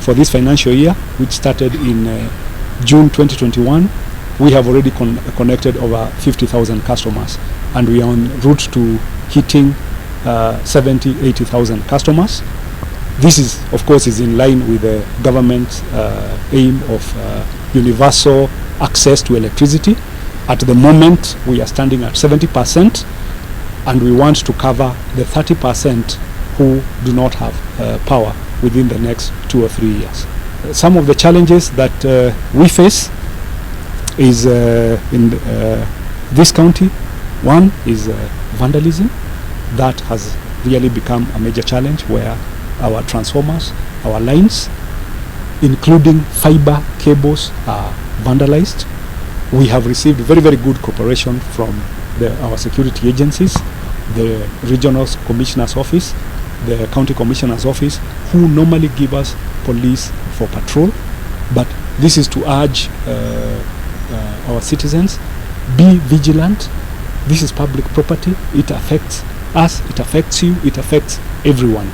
For this financial year, which started in June 2021, we have already connected over 50,000 customers, and we are on route to hitting 70, 80,000 customers. This is, of course, is in line with the government's aim of universal access to electricity. At the moment, we are standing at 70%, and we want to cover the 30% who do not have power within the next 2 or 3 years. Some of the challenges that we face is in this county. One is vandalism. That has really become a major challenge, where our transformers, our lines, including fiber cables, are vandalized. We have received very, very good cooperation from our security agencies, the regional commissioner's office, the county commissioner's office, who normally give us police for patrol. But this is to urge our citizens, be vigilant. This is public property. It affects us, it affects you, it affects everyone.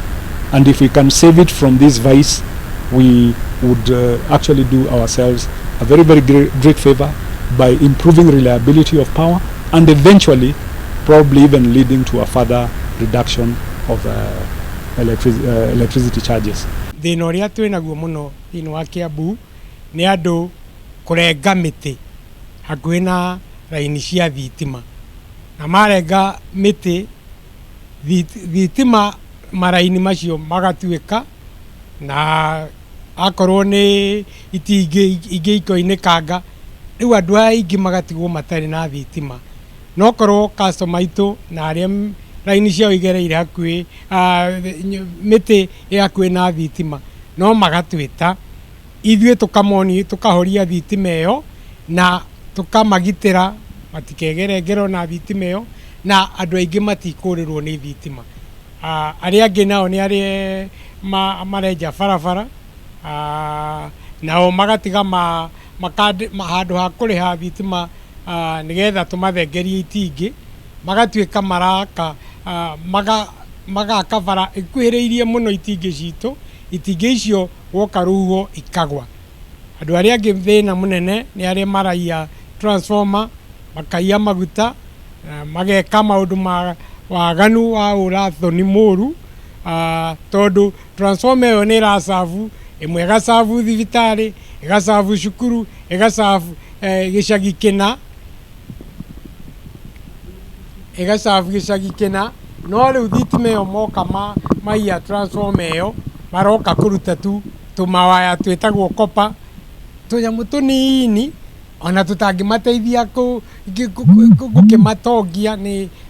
And if we can save it from this vice, we would actually do ourselves a very, very great, great favor by improving reliability of power and eventually probably even leading to a further reduction of electricity charges. Thĩna ũrĩa twĩ naguo mũno thĩinĩ wa Kiambu nĩ andũ kũrenga mĩtĩ hakuhĩ na raini cia thitima, na marenga mĩtĩ thitima maraini macio magatuĩka, na akorwo nĩ itingĩ ingĩ ikoinĩkanga, rĩu andũ aya aingĩ magatigwo matarĩ na thitima. No korwo customer aitũ na arĩa raini ciao igereire hakuhĩ mĩtĩ ĩ hakuhĩ na thitima no magatwĩta ithuĩ, tũkamoni tũkahoria thitima ĩyo na tũkamagitĩra matikegere ngero na thitima ĩyo, na andũ aingĩ matikũrĩrwo nĩ thitima. Arĩa angĩ nao nĩ arĩa marenja barabara, nao magatiga handũ ha kũrĩha thitima nĩgetha tũmathengerie itingĩ, magatuĩka maraka magaka bara ĩkuhĩrĩirie mũno itingĩ citũ, itingĩ icio gwoka rũhuho ikagwa. Andũ arĩa angĩ thĩna mũnene nĩ arĩa maraiya transformer, makaiya maguta na mageka maũndũ ma waganu wa ũrathoni mũru, tondũ transformer ĩyo nĩ ĩracabu ĩmwe, ĩgacabu thibitarĩ, ĩgacabu cukuru, ĩgacabu gĩcagi kĩna, ĩgacabu gĩcagi kĩna. No rĩu thitima ĩyo moka maiya transformer ĩyo, maroka kũruta tu tũmawaya twĩtagwo copper, tũnyamũ tũnini ona tũtangĩmateithia gũkĩmatongia.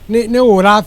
Nĩ ũrathoni.